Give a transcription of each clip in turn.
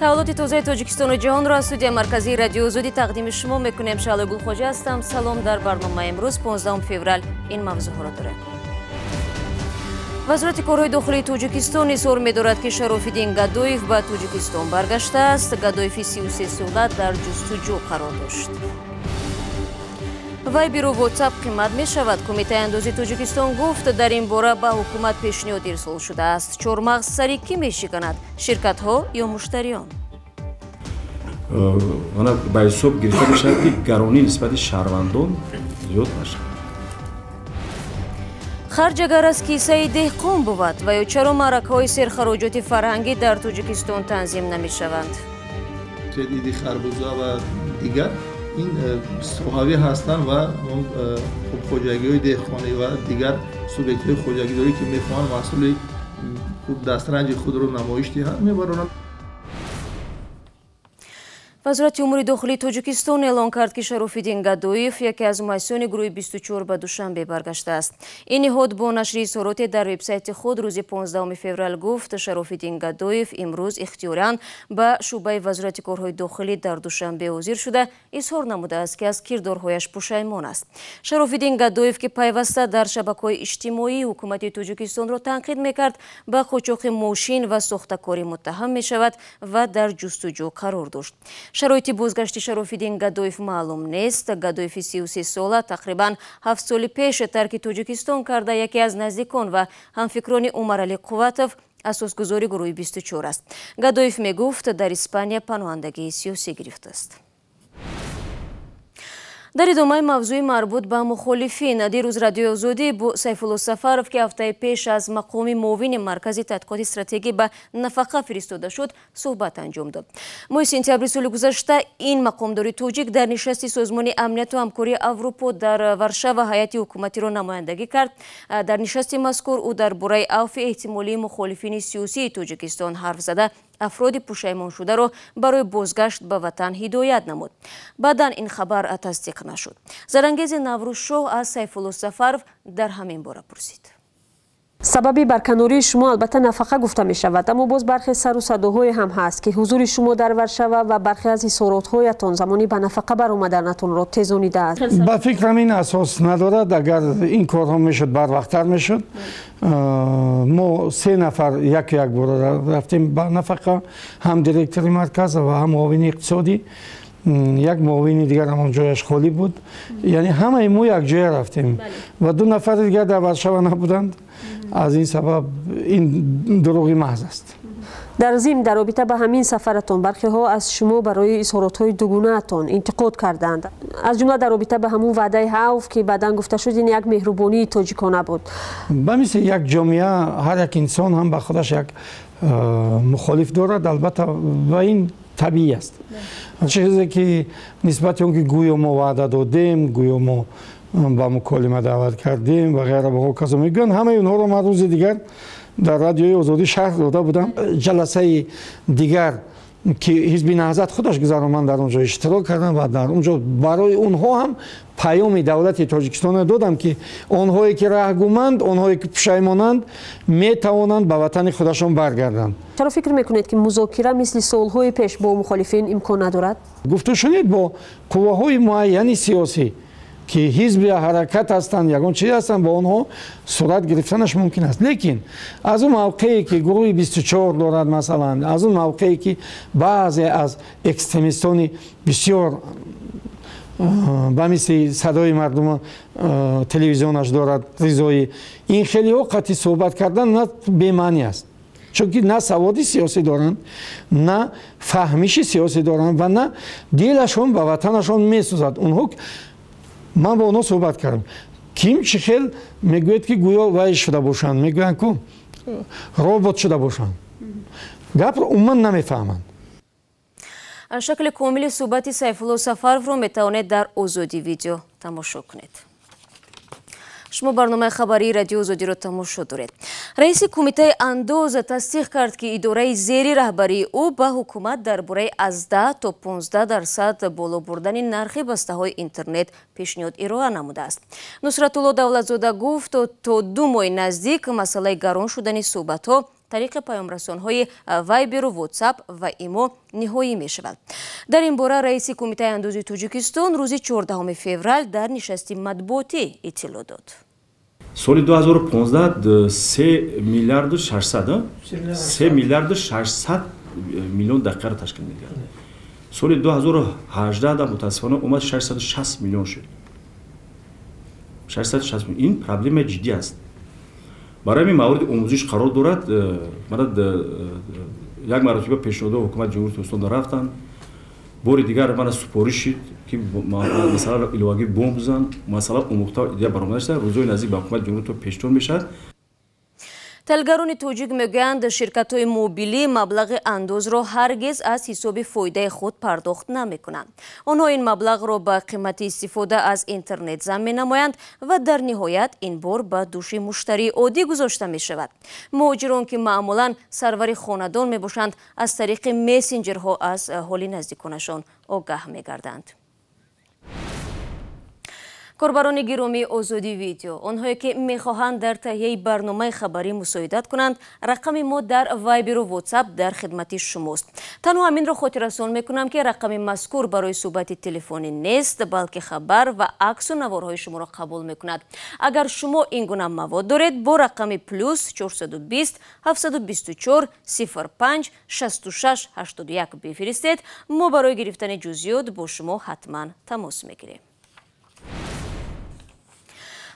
Таҳаввулоти тозаи Тоҷикистону ҷаҳонро аз студияи марказии Радиои Озодӣ тақдими шумо мекунем. Шаҳлои Гулхоҷа ҳастам. Салом. Дар барномаи имрӯз, 15 феврал, ин мавзӯъҳоро дорем. Вазорати корҳои дохилии Тоҷикистон изҳор медорад, ки Шарофиддин Гадоев ба Тоҷикистон баргаштааст. Гадоеви 33 сола дар ҷустуҷӯ қарор дошт. Вайберу Ватсап қимат мешавад. Кумитаи андози Тоҷикистон гуфт, дар ин бора ба ҳукумат пешниҳод ирсол шудааст. Чормағз сари кӣ мешиканад, ширкатҳо ё муштариён? Ба ҳисоб гирифта мешавад, ки гаронӣ нисбати шаҳрвандон зиёд нашавад. Харҷ агар аз кисаи деҳқон бувад ва ё чаро маъракаҳои серхароҷоти фарҳангӣ дар Тоҷикистон танзим намешаванд? Иди харбуза ва дигар ин соҳавӣ ҳастанд ва он хоҷагиҳои деҳқонӣ ва дигар субъектҳои хоҷагидорӣ, ки мехоҳанд маҳсули дастранҷи худро намоиш диҳанд, мебаронанд. Вазорати умури дохилии Тоҷикистон эълон кард, ки Шарофиддин Гадоев, яке аз муассисони гурӯҳи 24, ба Душанбе баргаштааст. Ин ниҳод бо нашри изҳороте дар вебсайти худ рӯзи 15 феврал гуфт, Шарофиддин Гадоев имрӯз ихтиёран ба шӯъбаи Вазорати корҳои дохилӣ дар Душанбе ҳозир шуда, изҳор намудааст, ки аз кирдорҳояш пушаймон аст. Шарофиддин Гадоев, ки пайваста дар шабакаҳои иҷтимоӣ ҳукумати Тоҷикистонро танқид мекард, ба қочоқи мошин ва сохтакорӣ муттаҳам мешавад ва дар ҷустуҷӯ қарор дошт. Шароити бозгашти Шарофиддин Гадоев маълум нест. Гадоеви 33 сола тақрибан 7 соли пеш тарки Тоҷикистон карда, яке аз наздикон ва ҳамфикрони Умаралӣ Қувватов, асосгузори гурӯҳи 24, аст. Гадоев мегуфт, дар Испания паноҳандагии сиёсӣ гирифтааст. Дар идомаи мавзӯи марбут ба мухолифин, дирӯз Радиои Озодӣ бо Сайфулло Сафаров, ки ҳафтаи пеш аз мақоми муовини Маркази тадқиқоти стратегӣ ба нафақа фиристода шуд, суҳбат анҷом дод. Моҳи сентябри соли гузашта ин мақомдори тоҷик дар нишасти Созмони амнияту ҳамкории Аврупо дар Варшава ҳайати ҳукуматиро намояндагӣ кард. Дар нишасти мазкур ӯ дар бораи авфи эҳтимолии мухолифини сиёсии Тоҷикистон ҳарф зада, афроди пушаймоншударо барои бозгашт ба ватан ҳидоят намуд. Баъдан ин хабар тасдиқ нашуд. Зарангези Наврӯзшоҳ аз Сайфулло Сафаров дар ҳамин бора пурсид. Сабаби барканории шумо албатта нафақа гуфта мешавад, аммо боз бархе сару садоҳое ҳам ҳаст, ки ҳузури шумо дар Варшава ва бархе аз изҳоротҳоятон замони ба нафақа баромаданатонро тезонидааст. Ба фикрам, ин асос надорад. Агар ин корҳо мешуд, барвақттар мешуд. Мо се нафар яку як бора рафтем ба нафақа: ҳам директори марказ ва ҳам муовини иқтисодӣ, як муовини дигар ҳамон ҷояш холӣ буд. Яъне ҳамаи мо якҷоя рафтем ва ду нафари дигар дар Варшава набуданд. Аз ин сабаб ин дурӯғи маҳз аст. Дар зимн, дар робита ба ҳамин сафаратон бархеҳо аз шумо барои изҳоротҳои дугунаатон интиқод карданд, аз ҷумла дар робита ба ҳамун ваъдаи авф, ки баъдан гуфта шуд, ин як меҳрубонии тоҷикона буд. Ба мисли як ҷомеа, ҳар як инсон ҳам ба худаш як мухолиф дорад, албатта, ва ин табиӣ аст. Чизе ки нисбати он ки гӯё мо ваъда додем, гӯё мо ба муколима даъват кардем ва ғайра ва ҳоказо мегӯянд, ҳамаи онҳоро ман рӯзи дигар дар Радиои Озодӣ шарҳ дода будам. Ҷаласаи дигар, ки ҳизби Наҳзат худаш гузарон, ман дар он ҷо иштирок кардам ва дар он ҷо барои онҳо ҳам паёми давлати Тоҷикистонро додам, ки онҳое ки раҳгуманд, онҳое ки пушаймонанд, метавонанд ба ватани худашон баргарданд. Чаро фикр мекунед, ки музокира мисли солҳои пеш бо мухолифин имкон надорад? Гуфтушунид бо қувваҳои муайяни сиёсӣ, ки ҳизби ҳаракат ҳастанд, ягон чизе ҳастанд, бо онҳо сурат гирифтанаш мумкин аст. Лекин аз он мавқее ки гурӯҳи 24 дорад, масалан, аз он мавқее ки баъзе аз экстремистони бисёр, ба мисли Садои мардум телевизионаш дорад, Ризоӣ, ин хелеҳо қатъи суҳбат кардан на бемаънӣ аст, чунки на саводи сиёсӣ доранд, на фаҳмиши сиёсӣ доранд ва на дилашон ба ватанашон месӯзад. Онҳо, ман бо онҳо суҳбат кардам, ким чӣ хел мегӯяд, ки гӯё вай шуда бошанд, мегӯянд ку робот шуда бошанд, гапро умуман намефаҳманд. Шакли комили суҳбати Сайфулло Сафаровро метавонед дар Озодӣ Видео тамошо кунед. Шумо барномаи хабарии Радиои Озодиро тамошо доред. Раиси Кумитаи андоз тасдиқ кард, ки идораи зери раҳбарии ӯ ба ҳукумат дар бораи аз 10 то 15% боло бурдани нархи бастаҳои интернет пешниҳод ироа намудааст. Нусратулло Давлатзода гуфт, то 2 моҳи наздик масъалаи гарон шудани суҳбатҳо. тариқи паёмрасонҳои Вайберу Ватсап ва Имо ниҳоӣ мешавад. Дар ин бора раиси Кумитаи андози Тоҷикистон рӯзи 14 феврал дар нишасти матбуотӣ иттилоъ дод. Соли 2015 3 миллиарду 600, 3 миллиарду 600 миллион дақиқаро ташкил медиҳад. Соли 2018 мутаассифона омад 660 миллион шуд. 660 миллион. Ин проблемаи ҷиддӣ аст. Барои ҳамин мавриди омӯзиш қарор дорад. Мана як маротиба пешниҳодҳо ҳукумати Ҷумҳурии Тоҷикистон рафтанд. Бори дигар мана супориш шид, ки масъаларо иловагӣ бомӯзанд. Масъала омӯхта идея баромада шуда, рӯзҳои наздик ба ҳукумати Ҷумҳурии Тоҷикистон пешниҳод мешавад. Таҳлилгарони тоҷик мегӯянд, ширкатҳои мобилӣ маблағи андозро ҳаргиз аз ҳисоби фоидаи худ пардохт намекунанд. Онҳо ин маблағро ба қимати истифода аз интернет зам менамоянд ва дар ниҳоят ин бор ба дӯши муштарии оддӣ гузошта мешавад. Муҳоҷирон, ки маъмулан сарвари хонадон мебошанд, аз тариқи мессенҷерҳо аз ҳоли наздиконашон огаҳ мегарданд. Корбарони гиромии Озодӣ Видео, онҳое ки мехоҳанд дар таҳияи барномаи хабарӣ мусоидат кунанд, рақами мо дар Вайберу Ватсап дар хидмати шумост. Танҳо ҳаминро хотиррасон мекунам, ки рақами мазкур барои суҳбати телефонӣ нест, балки хабар ва аксу наворҳои шуморо қабул мекунад. Агар шумо ин гуна мавод доред, бо рақами плюс 420 724 05 66 81 бифиристед. Мо барои гирифтани ҷузъиёт бо шумо ҳатман тамос мегирем.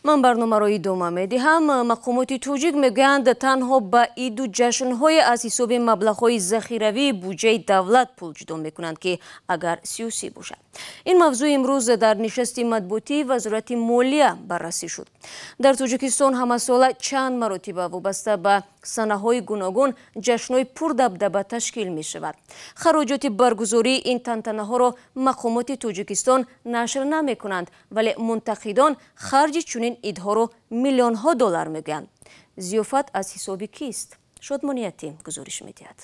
Ман барномаро идома медиҳам. Мақомоти тоҷик мегӯянд, танҳо ба иду ҷашнҳое аз ҳисоби маблағҳои захиравии буҷаи давлат пул ҷудо мекунанд, ки агар сиёсӣ бошад. Ин мавзӯъ имрӯз дар нишасти матбуотии Вазорати молия баррасӣ шуд. Дар Тоҷикистон ҳамасола чанд маротиба вобаста ба санаҳои гуногун ҷашнҳои пурдабдаба ташкил мешавад. Хароҷоти баргузории ин тантанаҳоро мақомоти Тоҷикистон нашр намекунанд, вале мунтақидон харҷи чунин идҳоро миллионҳо доллар мегӯянд. Зиёфат аз ҳисоби кист? Шодмониятӣ гузориш медиҳад.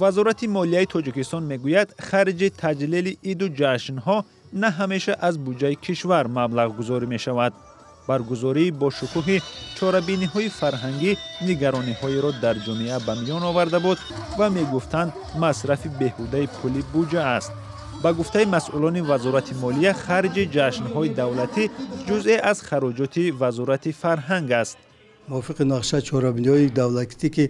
Вазорати молияи Тоҷикистон мегӯяд, харҷи таҷлили иду ҷашнҳо на ҳамеша аз буҷаи кишвар маблағгузорӣ мешавад. Баргузории бо шукӯҳи чорабиниҳои фарҳангӣ нигарониҳоеро дар ҷомеа ба миён оварда буд ва мегуфтанд, масрафи беҳудаи пули буҷа аст. Ба гуфтаи масъулони Вазорати молия, харҷи ҷашнҳои давлатӣ ҷузъе аз хароҷоти Вазорати фарҳанг аст. Мувофиқи нақша чорабиниҳои давлатӣ, ки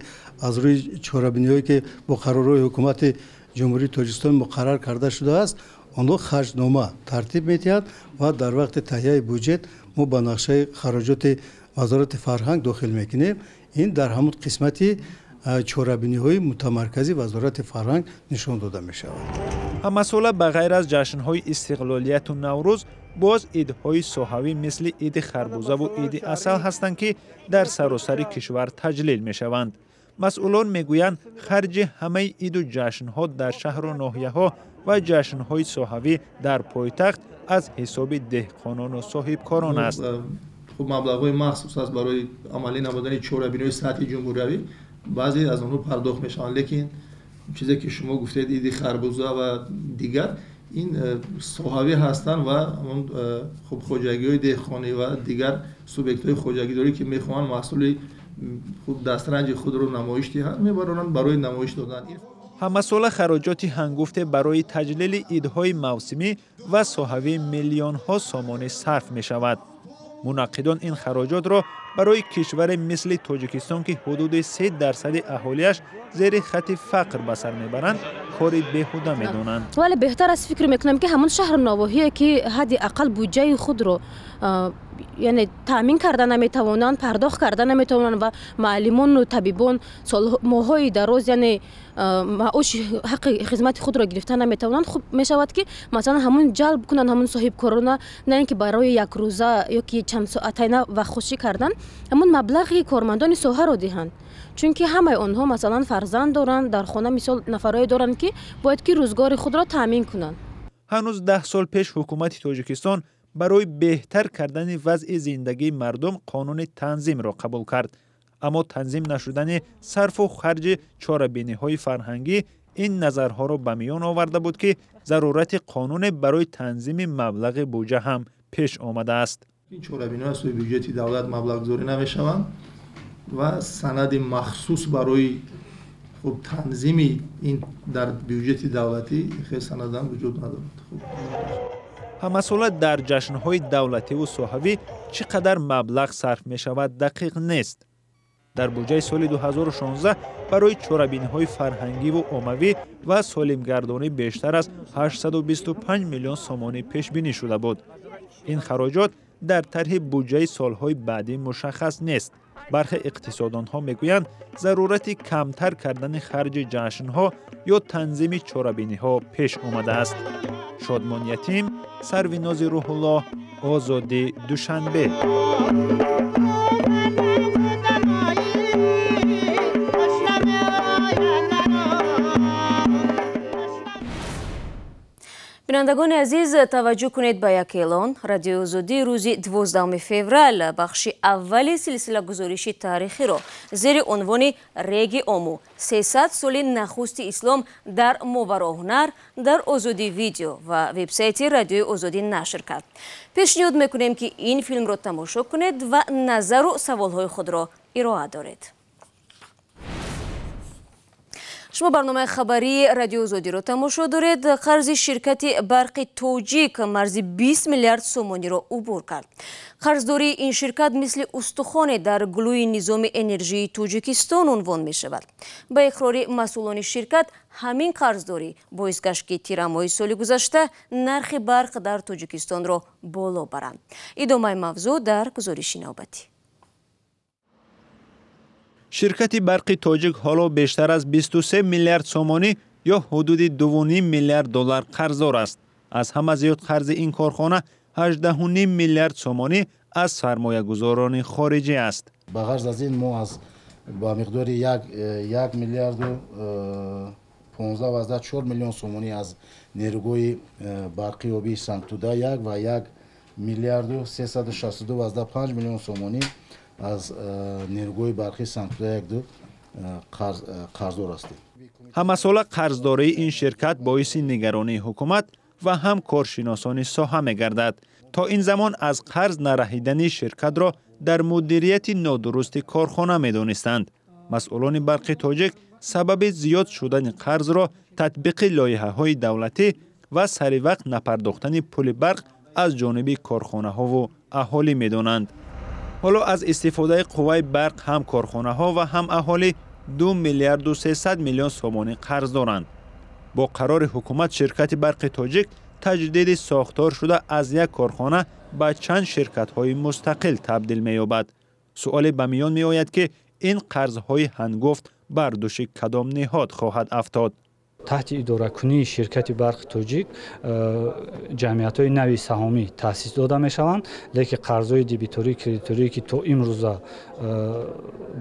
аз рӯи чорабиниҳое, ки бо қарорҳои Ҳукумати Ҷумҳурии Тоҷикистон муқаррар карда шудааст, онҳо харҷнома тартиб медиҳад ва дар вақти таҳияи буҷет мо ба нақшаи хароҷоти Вазорати фарҳанг дохил мекунем. Ин дар ҳамон қисмати чорабиниҳои мутамаркази Вазорати фарҳанг нишон дода мешавад. Ҳамасола ба ғайр аз ҷашнҳои истиқлолияту Наврӯз, боз идҳои соҳавӣ мисли иди харбузаву иди асал ҳастанд, ки дар саросари кишвар таҷлил мешаванд. Масъулон мегӯянд, харҷи ҳамаи иду ҷашнҳо дар шаҳру ноҳияҳо ва ҷашнҳои соҳавӣ дар пойтахт аз ҳисоби деҳқонону соҳибкорон аст. Хуб, маблағҳои махсус аст барои амалӣ намудани чорабиниҳои сатҳи ҷумҳуриявӣ, баъзе аз онҳо пардохт мешаванд, лекин чизе ки шумо гуфтед, иди харбуза ва дигар, ин соҳавӣ ҳастанд ва он хуб хоҷагиҳои деҳқонӣ ва дигар субъектҳои хоҷагидорӣ, ки мехоҳанд маҳсули хуб дастранҷи худро намоиш диҳанд, мебаронанд барои намоиш додан. Ҳамасола хароҷоти ҳангуфте барои таҷлили идҳои мавсимӣ ва соҳавӣ миллионҳо сомонӣ сарф мешавад. Мунаққидон ин хароҷотро барои кишваре мисли Тоҷикистон, ки ҳудуди 3% аҳолиаш зери хатти фақр ба сар мебаранд, кори беҳуда медонанд. Вале беҳтар аст, фикр мекунам, ки ҳамон шаҳру навоҳие, ки ҳадди ақал буҷаи худро, яъне, таъмин карда наметавонанд, пардохт карда наметавонанд ва муаллимону табибон моҳҳои дароз, яъне, маоши ҳаққи хизмати худро гирифта наметавонанд, хуб мешавад, ки масалан ҳамун ҷалб кунанд ҳамун соҳибкорона, на ин ки барои якрӯза ё ки чандсоатайна вақтхушӣ кардан ҳамун маблағи кормандони соҳаро диҳанд, чунки ҳамаи онҳо масалан фарзанд доранд дар хона, мисол нафарое доранд, ки бояд ки рӯзгори худро таъмин кунанд. Ҳанӯз 10 сол пеш ҳукумати Тоҷикистон барои беҳтар кардани вазъи зиндагии мардум қонуни танзимро қабул кард, аммо танзим нашудани сарфу харҷи чорабиниҳои фарҳангӣ ин назарҳоро ба миён оварда буд, ки зарурати қонуне барои танзими маблағи буҷа ҳам пеш омадааст. Ин чорабиниҳо аз сӯи бюҷети давлат маблағгузорӣ намешаванд. Ва санади махсус барои хуб танзими ин дар бюҷети давлатӣ хел санадам вуҷуд надорад. Ҳамасола дар ҷашнҳои давлативу соҳавӣ чӣ қадар маблағ сарф мешавад дақиқ нест. Дар буҷаи соли 2016 барои чорабиниҳои фарҳангиву оммавӣ ва солимгардонӣ бештар аз 825 миллион сомонӣ пешбинӣ шуда буд. Ин хароҷот дар тарҳи буҷаи солҳои баъдӣ мушаххас нест. Бархе иқтисодонҳо мегӯянд, зарурати камтар кардани харҷи ҷашнҳо ё танзими чорабиниҳо пеш омадааст. Шодмон Ятим, Сарвинози Рӯҳуллоҳ, Озодӣ, Душанбе. Бинандагони азиз, таваҷҷӯҳ кунед ба як эълон. Радиои Озодӣ рӯзи 12 феврал бахши аввали силсилагузориши таърихиро зери унвони Реги Ому 300 соли нахусти ислом дар Мовароҳунар дар Озодӣ видео ва вебсайти Радиои Озодӣ нашр кард. Пешниҳод мекунем, ки ин филмро тамошо кунед ва назару саволҳои худро ироа доред. Шумо барномаи хабарии Радиои Озодиро тамошо доред. Қарзи ширкати барқи Тоҷик марзи 20 миллиард сомониро убур кард. Қарздории ин ширкат мисли устухоне дар гулӯи низоми энержии Тоҷикистон унвон мешавад. Ба иқрори масъулони ширкат, ҳамин қарздорӣ боис гашт, ки тирамоҳи соли гузашта нархи барқ дар Тоҷикистонро боло баранд. Идомаи мавзӯъ дар гузориши навбатӣ. Ширкати барқи Тоҷик ҳоло бештар аз 23 миллиард сомонӣ ё ҳудуди 2,5 миллиард доллар қарздор аст. Аз ҳама зиёд қарзи ин корхона 18,5 миллиард сомонӣ аз сармоягузорони хориҷӣ аст. Ба ғарз аз ин мо аз ба миқдори 1 миллиарду 15,4 миллион сомонӣ аз нерӯгоҳи барқи обии Сангтуда 1 ва 1 миллиарду 362,5 миллион сомонӣ аз нерӯгоҳи барқи Сангтуда 1 қарздор ҳастем. Ҳамасола қарздории ин ширкат боиси нигаронии ҳукумат ва ҳам коршиносони соҳа мегардад. То ин замон аз қарз нараҳидани ширкатро дар мудирияти нодурусти корхона медонистанд. Масъулони барқи Тоҷик сабаби зиёд шудани қарзро татбиқи лоиҳаҳои давлатӣ ва саривақт напардохтани пули барқ аз ҷониби корхонаҳову аҳолӣ медонанд. Ҳоло аз истифодаи қувваи барқ ҳам корхонаҳо ва ҳам аҳолӣ 2 миллиарду 300 миллион сомонӣ қарз доранд. Бо қарори ҳукумат ширкати барқи Тоҷик таҷдиди сохтор шуда аз як корхона ба чанд ширкатҳои мустақил табдил меёбад. Суоле ба миён меояд, ки ин қарзҳои ҳангофт бар дӯши кадом ниҳод хоҳад афтод. Таҳти идоракунии ширкати барқи Тоҷик ҷамъиятҳои нави саҳомӣ таъсис дода мешаванд, лекин қарзҳои дебиторӣ, кредиторӣ, ки то имрӯза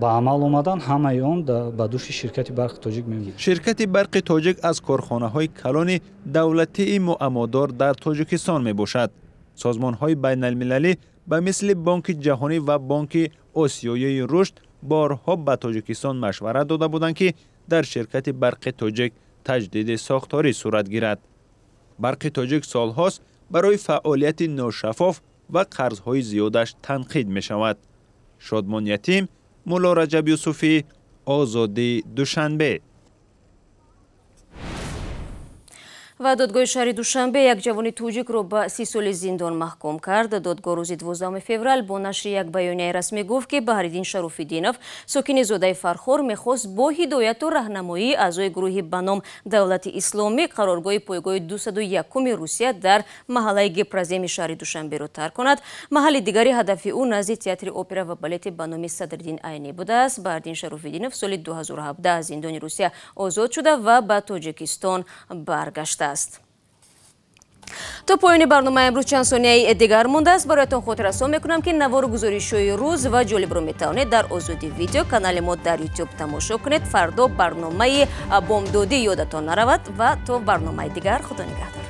ба амал омаданд, ҳамаи он ба дӯши ширкати барқи Тоҷик мемонад. Ширкати барқи Тоҷик аз корхонаҳои калони давлатии муаммодор дар Тоҷикистон мебошад. Созмонҳои байналмилалӣ ба мисли Бонки Ҷаҳонӣ ва Бонки Осиёии Рушд борҳо ба Тоҷикистон машварат дода буданд, ки дар ширкати барқи Тоҷик таҷдиди сохторӣ сурат гирад. Барқи Тоҷик солҳост барои фаъолияти ношаффоф ва қарзҳои зиёдаш танқид мешавад. Шодмон Ятим, Мулло Раҷаб Юсуфӣ, Озодӣ, Душанбе. Ва додгоҳи шаҳри Душанбе як ҷавони тоҷикро ба 30 соли зиндон маҳкум кард. Додгоҳ рӯзи 12 феврал бо нашри як баёнияи расмӣ гуфт, ки Баҳриддин Шарофиддинов, сокини зодаи Фархор, мехост бо ҳидояту раҳнамоии аъзои гурӯҳи ба ном Давлати Исломӣ қароргоҳи пойгоҳи 201-уми Русия дар маҳаллаи Гипроземи шаҳри Душанберо тарк кунад. Маҳалли дигари ҳадафи ӯ назди театри опера ва балети ба номи Садриддин Айнӣ будааст. Баҳриддин Шарофиддинов соли 2017 аз зиндони Русия озод шуда ва ба Тоҷикистон баргаштааст. То поёни барномаи имрӯз чанд сонияи дигар мондааст. Бароятон хотиррасон мекунам, ки навору гузоришҳои рӯз ва ҷолибро метавонед дар Озодӣ видео канали мо дар Ютуб тамошо кунед. Фардо барномаи бомдодӣ ёдатон наравад ва то барномаи дигар худо нигаҳдор.